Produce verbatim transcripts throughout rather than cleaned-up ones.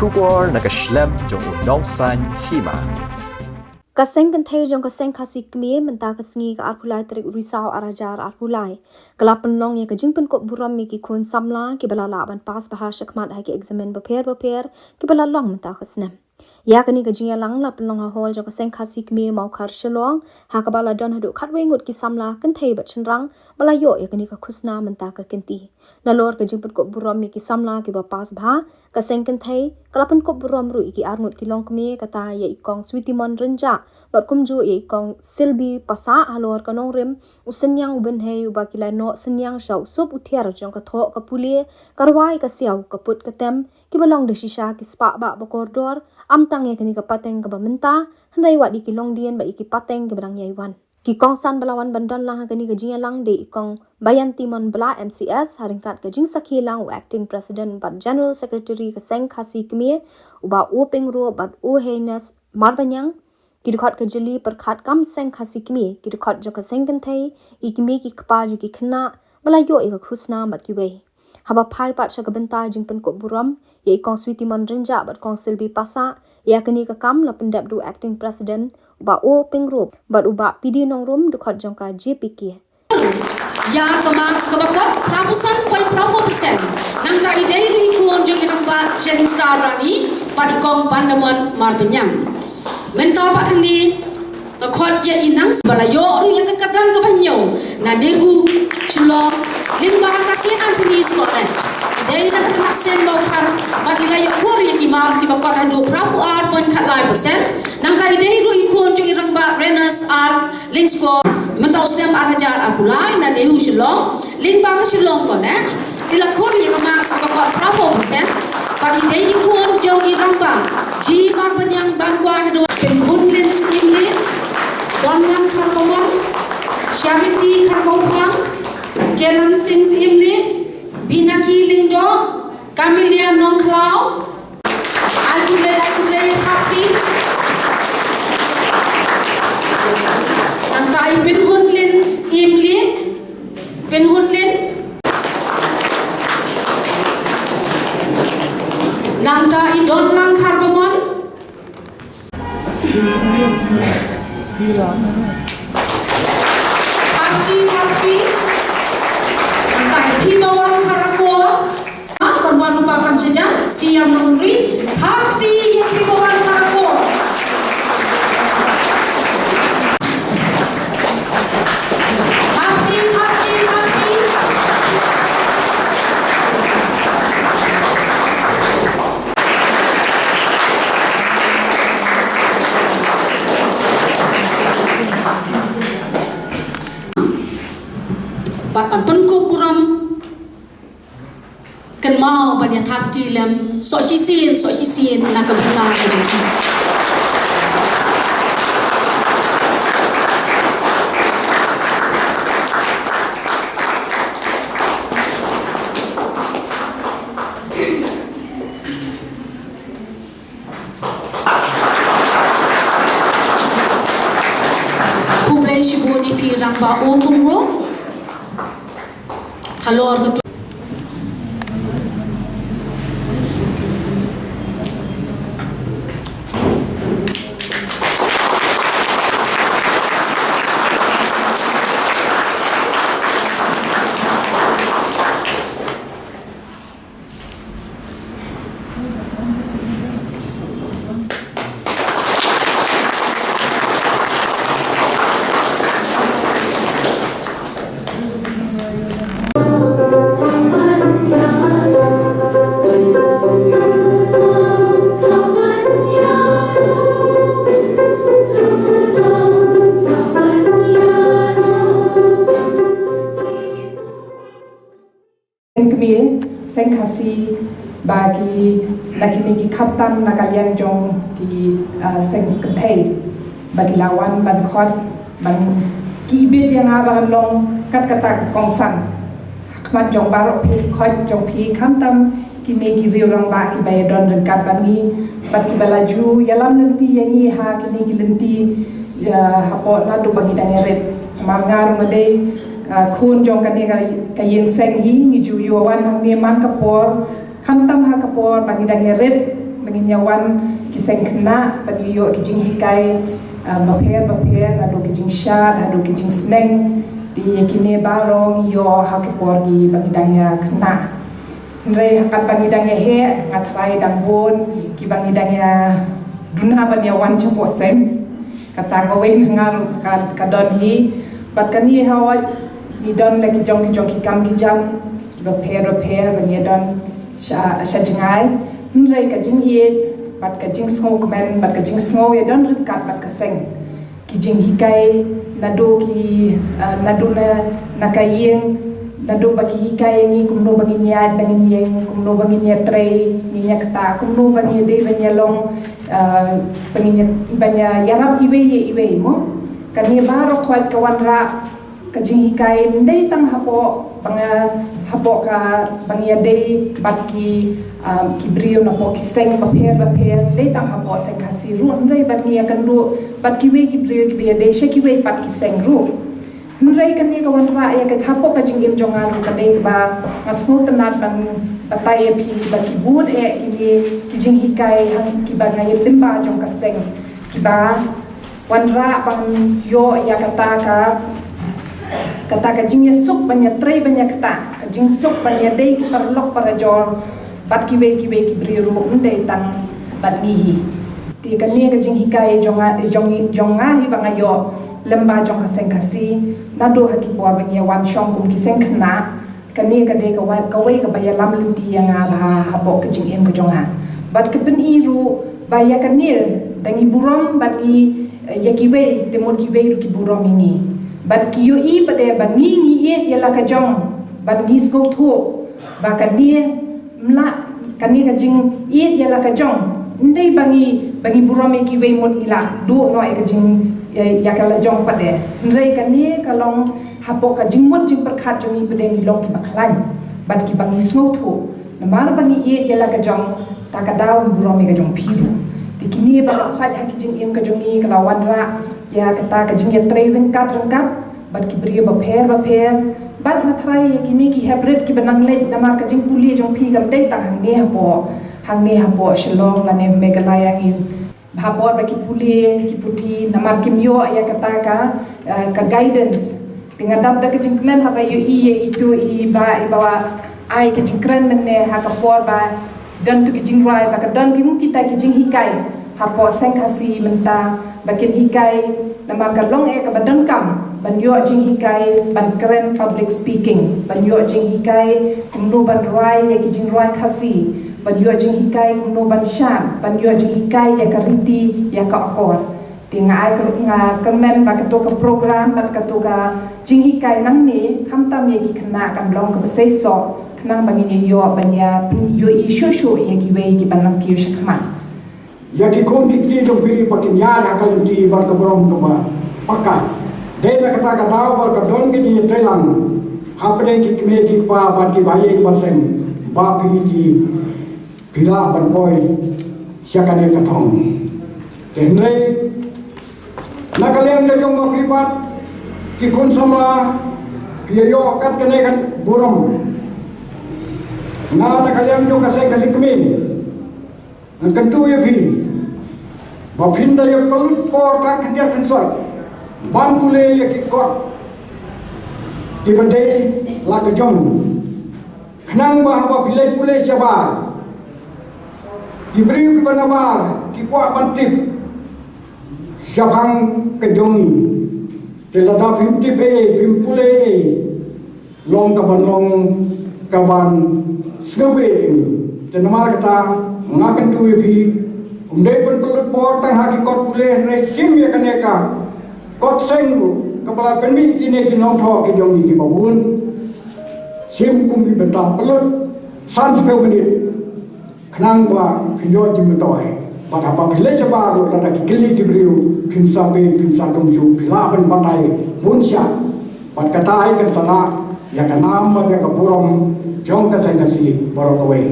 Khubor na ka shlem jong u Nongsaiñ Hima. Ka seng kynthei jong ka seng Khasi Kmie mynta ka sngi ka arphew lai tarik u Risaw ar hajar arphew lai ka la pynlong ïa ka jingpynkup burom ïa ki khun samla kiba la lah ban pass bha shakhmat ha ki eksamin bapher bapher kiba la long mynta ka snem. Ïa kane ka jingïalang la pynlong ha hall jong ka seng Khasi Kmie Mawkhar Shillong, ha kaba la don haduh khatwei ngut ki samla kynthei bad shynrang ba la ïoh ïa kane ka khusna mynta ka kynti. Nalor ka jingpynkup burom ïa ki samla kiba pass bha, ka seng kynthei ka la pynkup burom ruh ïa ki arngut ki longkmie, kata ïa i Kong Sweetimon Rynjah bad kumjuh ïa i Kong Silbi Passah halor ka nongrim u synñiang u bynhei uba ki la noh synñiang sha u sup u thiar jong ka thoh ka pule, ka rwai ka siaw, ka put ka tem, kiba long da shisha ki spah bah ba kordor, ym tang ïa kane ka pateng kaba mynta, hynrei wat ïa ki longdien bad ïa ki pateng kiba dang ïai wan. Ki kongsan ba la wan ban don lang ha kane ka jingïalang dei i Kong Bayantimon Blah M C S, ha ryngkat ka jingsakhi lang u Acting President bad General Secretary ka seng Khasi Kmie, u Bah O Pyngrope bad u Heines Marbaniang, ki dkhot ka jylliew pyrkhat kam seng Khasi Kmie, ki dkhot jong ka seng kynthei, ki kmie ki kpa jong ki khynnah ba la ïoh ïa ka khusna bad kiwei. Haba phai pat sha ka bynta jingpynkup burom ïa i Kong Sweetimon Rynjah bad Kong Silbi Passah, ïa kane ka kam la pyndep da u Acting President u Bah O Pyngrope bad u Bah P D Nongrum, dkhot jong ka J P K. Ïa ka marks kaba kot phra phew san point phra phew percent. Nangta i dei ruh i khun jong i rangbah Shining Star Rani bad i Kong Bandamon Marbaniang. Mynta pat hangne nga khot ïa i nang ba la ïoh ruh ïa ka kyrdan kaba hynñiew na NEHU Shillong, lyngba ka Saint Anthony's College. I dei na ka tnat Saint Mawkhar bad i la ïoh khur ïa ki marks kiba kot haduh phra phew ar point khatlai percent. Nangta i dei ruh i khun jong i rangbah Renus R Lyngskor, mynta u snem ar hajar arphew lai na NEHU Shillong, lyngba ka Shillong College, i la khur ïa ka marks kaba kot phra phew percent. Bad i dei i khun jong i rangbah G Marbaniang ban kwah haduh. Pynhunlin Syiemlieh, Donlang Kharbamon, Charity Kharbamon, Kelansing Syiemlieh, Binaki Lyngdoh, Camelia Nongkhlaw. Ai khublei, ai khublei, thap kti. Nangta i Pynhunlin Syiemlieh, Pynhunlin. Nangta i Donlang Kharbamon. Thap kti, thap kti. Nangta i Phibawang Kharakor. Ban wan lypa kam sha jan, Siam Nongri, thap kti ïa phi ba wan ha ka por. Thap kti, thap kti, thap kti. Bad ban pynkup burom. Kynmaw ban ïa thap kti lem, soh shisien, soh shisien, na ka bynta ka jong phi. Khublei shibun ïa phi Rangbah U Tungro. Halor ka tu- Seng kmie, seng Khasi, ba ki, na kine ki khamtam na ka liang jong ki, ah, seng kynthei, ba ki la wan ban khot, ban ki ibit ïa nga ba ngan long kat kata ka kongsan. Khmat jong baroh phi, khot jong phi, khamtam kine ki riew rangbah kiba ïa don ryngkat bad ngi, bad kiba la ju ïalam lynti ïa ngi ha kine ki lynti, ïa hapoh naduh ba ngi dang ïa rit. Namar nga ruh nga dei, ah, khun jong kane ka, ka ïing seng hi, ngi ju ïoh wan hangne man ka por, khamtam ha ka por ba ngi dang ïa rit, ba Ngin ïa wan ki seng khynnah ban ïoh ki jinghikai, ah, bapher bapher, haduh ki jingshad, haduh ki jingsneng. Te ïa kine baroh ngi ïoh ha ki por kiba ngi dang ïa khynnah. Hynrei ha katba ngi dang ïa heh, nga tharai dang bun kiba ngi dang ïa duna ban ïa wan shapoh seng. Kata kawei na nga ruh ka, ka don hi. Bad kane hawai ngi don da ki jong ki jong ki kam ki jam kiba pher bapher ba ngi don sha, sha jngai. Hynrei ka jingïeit bad ka jingsngewkmen bad ka jingsngew ïa don ryngkat bad ka seng. Ki jinghikai naduh ki, ah, naduh na, na ka ïing, naduh ba ki hikai ïa ngi kumno ba ngin ïaid ba ngin ïeng, kumno ba ngin ïatrei, ngin ïa ktah, kumno ba ngin ïadei ba ngin ïa long, ah, ba ngin ïa, ba ngin ïa ïarap iwei ïa iwei mo. Kane baroh khoit ka wanrah ka jinghikai ym dei tang hapoh ba nga, hapoh ka ba ngi ïadei bad ki, um, ki briew napoh ki seng bapher bapher, ym dei tang hapoh seng Khasi ruh, hynrei bad ngi ïakynduh bad kiwei ki briew kiba ïadei sha kiwei pat ki seng ruh. Hynrei kane ka wanrah ïa ka hapoh ka jingim jong nga ruh ka dei kaba nga sngewtynnat ban batai ïa phi ba ki bun eh kine ki jinghikai ha kiba nga ïa lyngba jong ka seng kiba wanrah ban ïoh ïa kata ka, kata ka jingïasuk ban ïatrei ban ïaktah, ka jingsuk ban ïadei ki paralok parajor bad kiwei kiwei ki briew ruh ym dei tang bad ngi hi. Te kane ka jinghikai jong nga, jong, jong nga hi ba nga ïoh lyngba jong ka seng Khasi naduh ha ki por ba ngi ïa wan shong kum ki seng khynnah. Kane ka dei kawei, kawei kaba ïalam lynti ïa nga ba hapoh ka jingim ka jong nga. Bad ka pyni ruh ba ïa kane da ngi burom bad ngi, eh, ïa kiwei te mut kiwei ruh ki burom ïa ngi. Bad ki ïohi pat de ba ngi ngi ïeit ïa la ka jong bad ngi sngewthuh ba kane mla, kane ka jingïeit ïa la ka jong ym dei ba ngi, ba ngi burom ïa kiwei mut ngi la duh noh ïa ka jing, ïa, ïa ka la jong pat de. Hynrei kane ka long hapoh ka jingmut jingpyrkhat jong ngi pat de ngi long kiba khlaiñ bad kiba ngi sngewthuh. Namar ba ngi ïeit ïa la ka jong, ta ka daw ngi burom ïa ka jong phi ruh. Te kine ba la khoit ha ki jingim ka jong ngi ka la wanrah ïa kata ka jingïatrei ryngkat ryngkat bad ki briew bapher bapher. Bad nga tharai ïa kine ki hybrid kiba nang leit namar ka jingpule jong phi kam dei tang hangne hapoh, hangne hapoh Shillong lane Meghalaya ngi. Bha por ba ki pule ki puthi namar kim ïoh ïa kata ka, eh, ka guidance. Te nga dap da ka jingkmen haba ïohi ïa itu i ba, i ba wa ai ka jingkren mynne ha ka por ba don tu ki jingrwai ba ka don ki ngu kita ki jinghikai hapoh seng Khasi mynta ba kin hikai namar ka long eh kaba donkam ban ïoh jinghikai ban kren public speaking, ban ïoh jinghikai kumno ban rwai ïa ki jingrwai Khasi, ban ïoh jinghikai kumno ban shad, ban ïoh jinghikai ïa ka riti ïa ka akor. Te nga ai ka, nga kyrmen ba kato ka program bad kato ka jinghikai nangne khamtam ïa ki khynnah kan long kaba seisoh khnang ba ngin ïoh ban ïa pyn-, ïohi shuh shuh ïa kiwei kiban nang kiew shakhmat. Ïa ki khun ki kti jong phi ba kin ïaid ha ka lynti bad ka burom kaba paka. Dei na kata ka daw ba ka don ki jingïatreilang hapdeng ki kmie ki kpa bad ki bahaïing baseng ba phi ki phi lah ban poi sha kane ka thong. Te hynrei na ka liang ka jong ma phi bad ki khun samla phi ïa ïoh kat kane ka burom. Nga na ka liang jong ka seng Khasi Kmie nga kyntu ïa phi ba phin da ïa pynlut por tang khyndiat khynsoit ban pule ïa ki kot kiba dei la ka jong. Khnang ba haba phi leit pule shabar ki briew kiba nabar ki kwah ban tip shaphang ka jong ngi. Te lada phim tip ei ei phim pule ei ei long kaba long kaban sngewbha ïa ngi. Te namar kata nga kyntu ïa phi ym dei ban pynlut por tang ha ki kot pule hynrei shim ïa kane ka kot seng ruh kaba la pynmih kine ki nongthoh ki jong ngi kiba bun. Shim kum ki bynta pynlut san spah minit. Khnang ba phin ïoh jingmyntoi bad haba phi leit shabar ruh lada ki kylli ki briew phin sa beh phin sa dum shuh phi lah ban batai bun shai. Bad kata hi kan sa lah ïa ka nam bad ïa ka burom jong ka seng Khasi baroh kawei.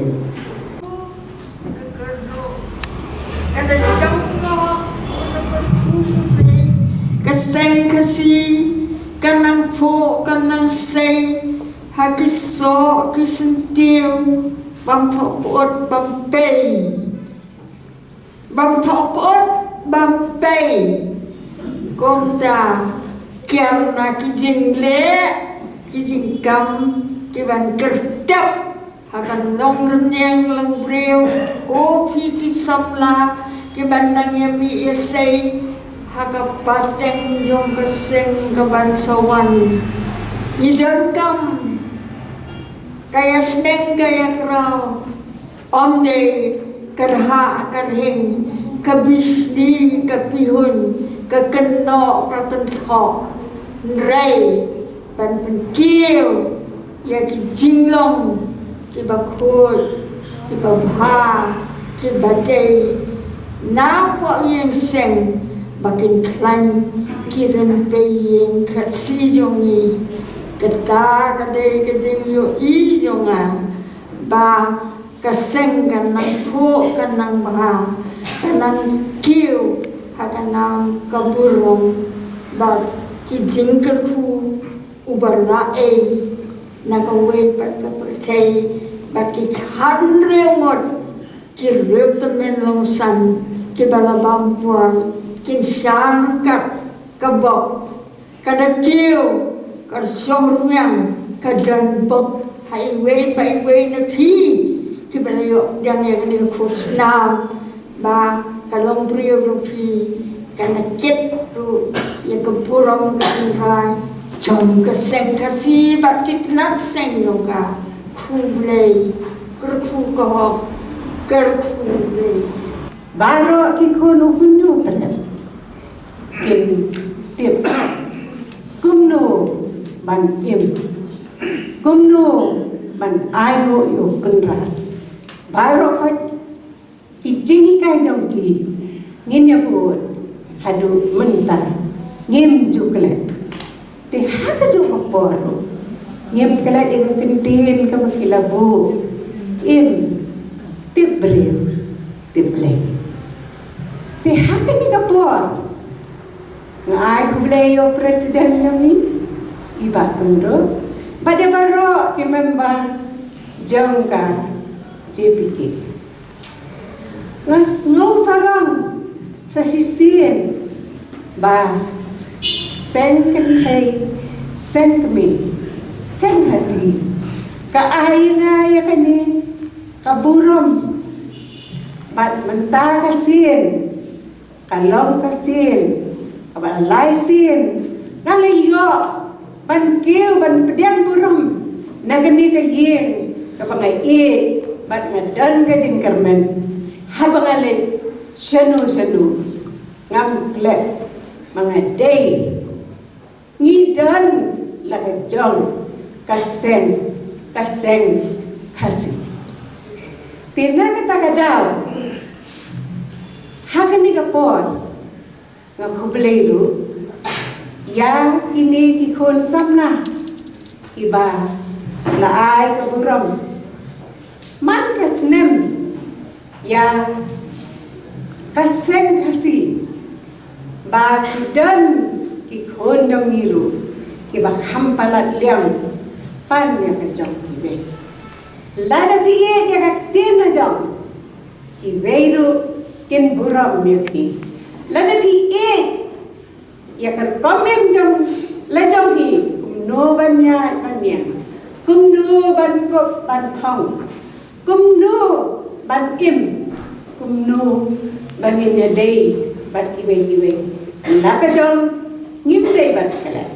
Ka seng Khasi kan nang phuh kan nang sei ha ki soh ki syntiew bym thoh put bym pei. bam thok put bam pei. Kumta kiar na ki jingleh ki jingkam ki ban kyrtep ha ka long rynïeng long briew, ko phi ki samla ki ban nang ïa mih ïa sei ha ka pateng jong ka seng ka ban sa wan. Ngi donkam ka ïa sneng ka ïa kraw. Ym dei ka rhah ka rhing, ka bisni ka bihun, ka kynnoh ka kynthoh. Hynrei ban pynkiew ïa ki jinglong kiba khuid, kiba bha, kiba dei na poh ïing seng ba kin khlaiñ ki rympei ïing Khasi jong ngi. Kata ka dei ka jingïohi jong nga ba ka seng kan nang phuh, kan nang bha, kan nang kiew ha ka nam ka burom bad ki jingkyrkhu uba la ei na kawei pat ka pyrthei bad ki khatnriew ngut ki riewtymmen longsan kiba la bam kwai kin shah ryngkat ka bok. Ka da kiew, ka shong rwiang, ka don bok ha iwei pa iwei na phi kiba la ïoh pdiang ïa kane ka khusnam ba ka long briew jong phi ka na kit ruh ïa ka burom ka tynrai jong ka seng Khasi bad ki tnat seng jong ka. Khublei, kyrkhu ka hok, kyrkhu Blei. Baroh ki khun u Hynñiewtrep kin tip kumno ban im, kumno ban ai nguh ïa u Kynrad. Baroh khoit ki jinghikai jong ki ngin ïa bud haduh mynta ngim ju klet. Te ha kajuh ka por ruh ngim klet ïa ka kyntien kaba ki la buh, im, tip briew, tip Blei. Te ha kane ka por nga ai khublei ïa u president jong ngi, i Bah Kynrad, bad ïa baroh ki member jong ka J P K. Nga sngew sarong sa shisien ba seng kynthei, seng kmie, seng Khasi ka ai ïa nga ïa kane ka burom. Bad mynta ka sien ka long ka sien kaba lai sien nga la ïoh ban kiew ban pdiang burom na kane ka ïing kaba nga ïeit bad nga don ka jingkyrmen. Haba nga leit shano shano ngam klet ma nga dei, ngi don la ka jong ka seng, ka seng Khasi. Te na kata ka daw ha kane ka por nga khublei ruh ïa kine ki khun samla kiba la ai ka burom man ka snem ïa ka seng Khasi ba ki don ki khun jong ngi ruh kiba kham palat liang pan ïa ka jong kiwei. Lada phi ïeit ïa ka ktien la jong, kiwei ruh kin burom ïa phi. Lada phi ïeit ïa ka rukom im jong la jong hi, kumno ban ïaid ban ïeng, kumno ban kup ban phong, kumno ban im, kumno ban ïeng ïa dei bad kiwei kiwei. La ka jong ngim dei ban klet.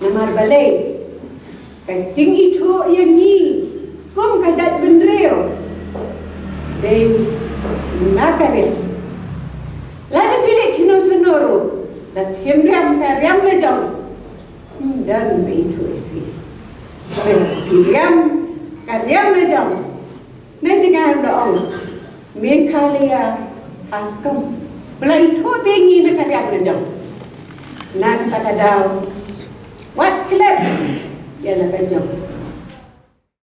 Namar balei ka jingithuh ïa ngi kum ka jaitbynriew dei na ka riam. Lada phi leit shano shano ruh, da phim riam ka riam la jong, ym don ba ithuh ïa phi. Phi riam ka riam la jong. Na jngai u la ong Meghalaya Hascom, ba la ithuh te ngi na ka riam la jong. Na kata ka daw wat klet ïa la ka jong.